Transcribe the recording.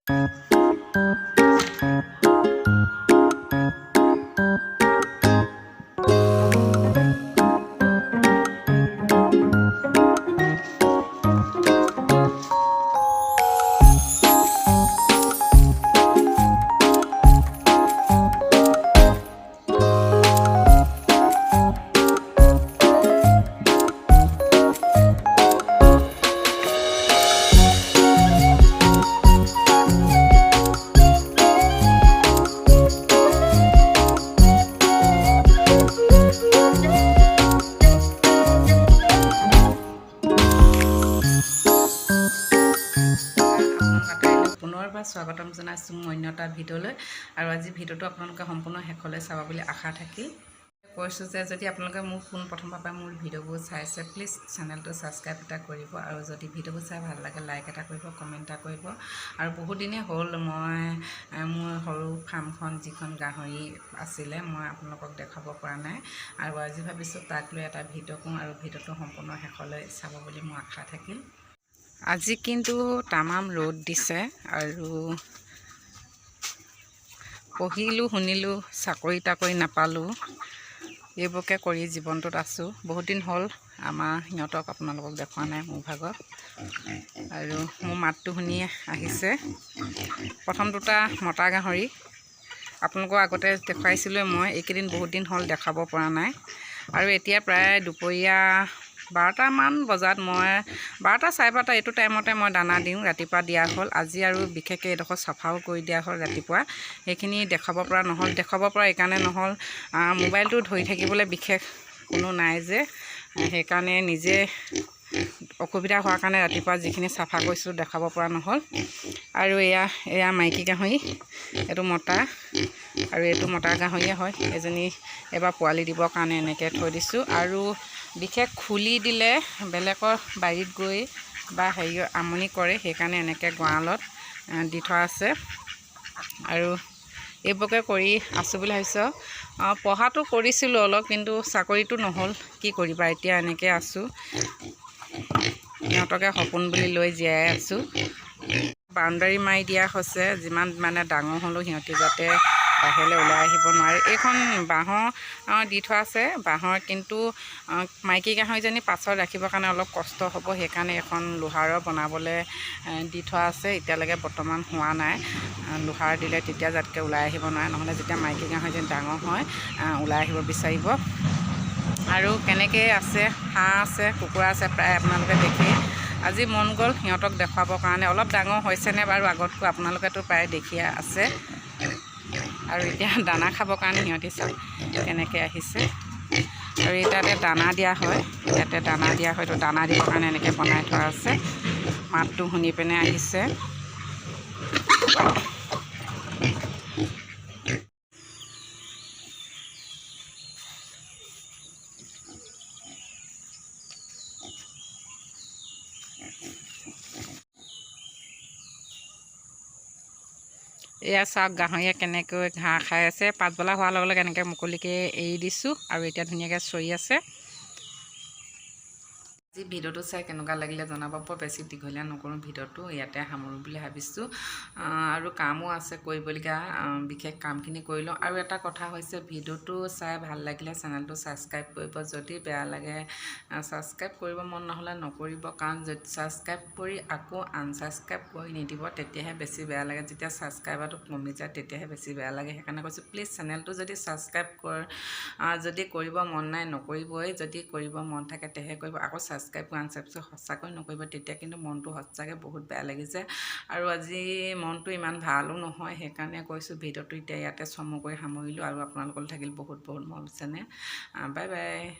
আপোনালোক আটাইলৈ পুনৰবাৰ স্বাগতম জনাইছোঁ মোৰ অন্য এটা ভিডিঅ'লৈ। আৰু আজি ভিডিঅ'টো আপোনালোকে সম্পূৰ্ণ শেষলৈ চাব বুলি আশা থাকিল। কৈছোঁ যে যদি আপোনালোকে মোক পোনপ্ৰথমবাৰ পৰা মোৰ ভিডিঅ'বোৰ চাইছে, প্লিজ চেনেলটো ছাবস্ক্ৰাইব এটা কৰিব আৰু যদি ভিডিঅ'বোৰ চাই ভাল লাগে, লাইক এটা কৰিব, কমেণ্ট এটা কৰিব। আৰু বহুত দিনেই হ'ল মই মোৰ সৰু ফাৰ্মখন, যিখন গাহৰি আছিলে, মই আপোনালোকক দেখাব পৰা নাই। আৰু আজি ভাবিছোঁ তাক লৈ এটা ভিডিঅ' কৰোঁ আৰু ভিডিঅ'টো সম্পূৰ্ণ শেষলৈ চাব বুলি মোৰ আশা থাকিল। আজি কিন্তু তামাম ৰ'দ দিছে। আৰু পঢ়িলোঁ শুনিলোঁ, চাকৰি তাকৰি নাপালোঁ, এইবোৰকে কৰি জীৱনটোত আছোঁ। বহুত দিন হ'ল আমাৰ সিহঁতক আপোনালোকক দেখুওৱা নাই মোৰ ভাগৰ। আৰু মোৰ মাতটো শুনিয়ে আহিছে। প্ৰথম দুটা মতা গাহৰি আপোনালোকৰ আগতে দেখুৱাইছিলোঁৱে মই। এইকেইদিন বহুত দিন হ'ল দেখাব পৰা নাই। আৰু এতিয়া প্ৰায় দুপৰীয়া 12টামান বজাত, মই 12টা 12:30 এইটো টাইমতে মই দানা দিওঁ। ৰাতিপুৱা দিয়া হ'ল আজি। আৰু বিশেষকৈ এইডোখৰ চাফাও কৰি দিয়া হ'ল ৰাতিপুৱা। সেইখিনি দেখাব পৰা নহ'ল। দেখুৱাব পৰা এইকাৰণে নহ'ল, মোবাইলটো ধৰি থাকিবলৈ বিশেষ কোনো নাই যে, সেইকাৰণে নিজে অসুবিধা হোৱাৰ কাৰণে ৰাতিপুৱা যিখিনি চাফা কৰিছিলোঁ, দেখাব পৰা নহ'ল। আৰু এয়া মাইকী গাহৰি, এইটো মতা আৰু এইটো মতা গাহৰিয়ে হয়। এজনী এবাৰ পোৱালি দিবৰ কাৰণে এনেকৈ থৈ দিছোঁ। আৰু বিশেষ খুলি দিলে বেলেগৰ বাৰীত গৈ বা হেৰি আমনি কৰে, সেইকাৰণে এনেকৈ গঁৰালত দি থোৱা আছে। আৰু এইবোৰকে কৰি আছোঁ বুলি ভাবিছোঁ। পঢ়াটো কৰিছিলোঁ অলপ, কিন্তু চাকৰিটো নহ'ল। কি কৰিবা, এতিয়া এনেকৈ আছোঁ। সিহঁতকে সপোন বুলি লৈ জীয়াই আছোঁ। বাউণ্ডাৰী মাৰি দিয়া হৈছে, যিমান মানে ডাঙৰ হ'লেও সিহঁতি যাতে বাহিৰলৈ ওলাই আহিব নোৱাৰে। এইখন বাঁহৰ দি থোৱা আছে বাঁহৰ, কিন্তু মাইকী গাহৰিজনী পাছত ৰাখিবৰ কাৰণে অলপ কষ্ট হ'ব, সেইকাৰণে এখন লোহাৰৰ বনাবলৈ দি থোৱা আছে। এতিয়ালৈকে বৰ্তমান হোৱা নাই। লোহাৰ দিলে তেতিয়া যাতকৈ ওলাই আহিব নোৱাৰে, নহ'লে যেতিয়া মাইকী গাহৰিজনী ডাঙৰ হয়, ওলাই আহিব বিচাৰিব। আৰু কেনেকৈ আছে, হাঁহ আছে, কুকুৰা আছে, প্ৰায় আপোনালোকে দেখি। আজি মন গ'ল সিহঁতক দেখুৱাবৰ কাৰণে। অলপ ডাঙৰ হৈছেনে বাৰু আগতকৈ, আপোনালোকেতো প্ৰায় দেখিয়ে আছে। আৰু এতিয়া দানা খাবৰ কাৰণে সিহঁতি চাওক কেনেকৈ আহিছে। আৰু ইয়াতে দানা দিয়া হয়, ইয়াতে দানা দিয়া হয়। তো দানা দিবৰ কাৰণে এনেকৈ বনাই থোৱা আছে। মাতটো শুনি পিনে আহিছে। এয়া চাওক, গাহৰিয়ে কেনেকৈ ঘাঁহ খাই আছে। পাছবেলা হোৱাৰ লগে লগে এনেকৈ মুকলিকৈ এৰি দিছোঁ আৰু এতিয়া ধুনীয়াকৈ চৰি আছে। আজি ভিডিঅ'টো চাই কেনেকুৱা লাগিলে জনাব। বৰ বেছি দীঘলীয়া নকৰোঁ, ভিডিঅ'টো ইয়াতে সামৰোঁ বুলি ভাবিছোঁ। আৰু কামো আছে কৰিবলগীয়া, বিশেষ কামখিনি কৰি লওঁ। আৰু এটা কথা হৈছে, ভিডিঅ'টো চাই ভাল লাগিলে চেনেলটো ছাবস্ক্ৰাইব কৰিব। যদি বেয়া লাগে, ছাবস্ক্ৰাইব কৰিব মন নহ'লে নকৰিব। কাৰণ যদি ছাবস্ক্ৰাইব কৰি আকৌ আনছাবস্ক্ৰাইব কৰি নিদিব, তেতিয়াহে বেছি বেয়া লাগে। যেতিয়া ছাবস্ক্ৰাইবাৰটো কমি যায়, তেতিয়াহে বেছি বেয়া লাগে। সেইকাৰণে কৈছোঁ, প্লিজ চেনেলটো যদি ছাবস্ক্ৰাইব কৰ যদি কৰিব মন নাই, নকৰিবই। যদি কৰিব মন থাকে, তেহে কৰিব। আকৌ ছাবস্ক্ৰাইব, আনছাবস্ক্ৰাইব সঁচাকৈ নকৰিব, তেতিয়া কিন্তু মনটো সঁচাকৈ বহুত বেয়া লাগি যায়। আৰু আজি মনটো ইমান ভালো নহয়, সেইকাৰণে কৈছোঁ। ভিডিঅ'টো এতিয়া ইয়াতে চমু কৰি সামৰিলোঁ। আৰু আপোনালোকলৈ থাকিল বহুত বহুত মৰম চেনেহ। Bye bye.